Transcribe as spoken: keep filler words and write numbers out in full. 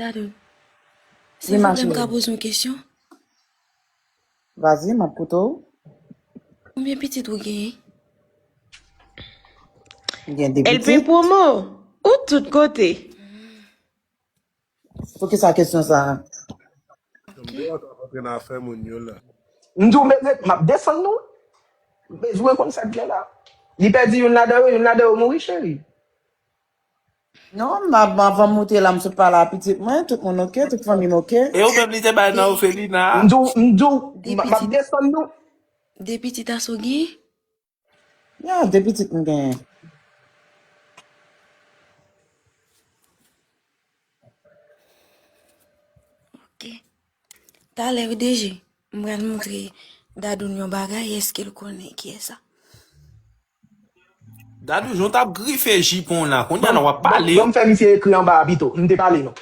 Dadou, silvouplè, m ka poze yon kesyon? Vazi, m ap koute w. Konbyen pitit ou genyen? M gen de pitit. L P Promo, ou tout kote. Poukisa kesyon sa a? M te antre nan afè moun yo la. M di w, m ap desann nou. M bezwen konn sa k gen la. Li pèdi youn ladan yo, youn ladan yo mouri, cheri. Non, m ap, avan m moute la, m sot pale a pitit mwen, tout moun oke, tout fanmi m oke. E ou menm li te bay nan ofelina? M di w, m di w, m ap desann nou. De pitit Aso gen? Ya, de pitit m genyen. Ok. Talè, D G, m pral montre Dadoun yon bagay, èske l konnen kiyès sa? Dadou, jan w t ap grife jipon w la, kounye a la w ap pale. Ban m fè misye ekri anba a pito. M te pale non.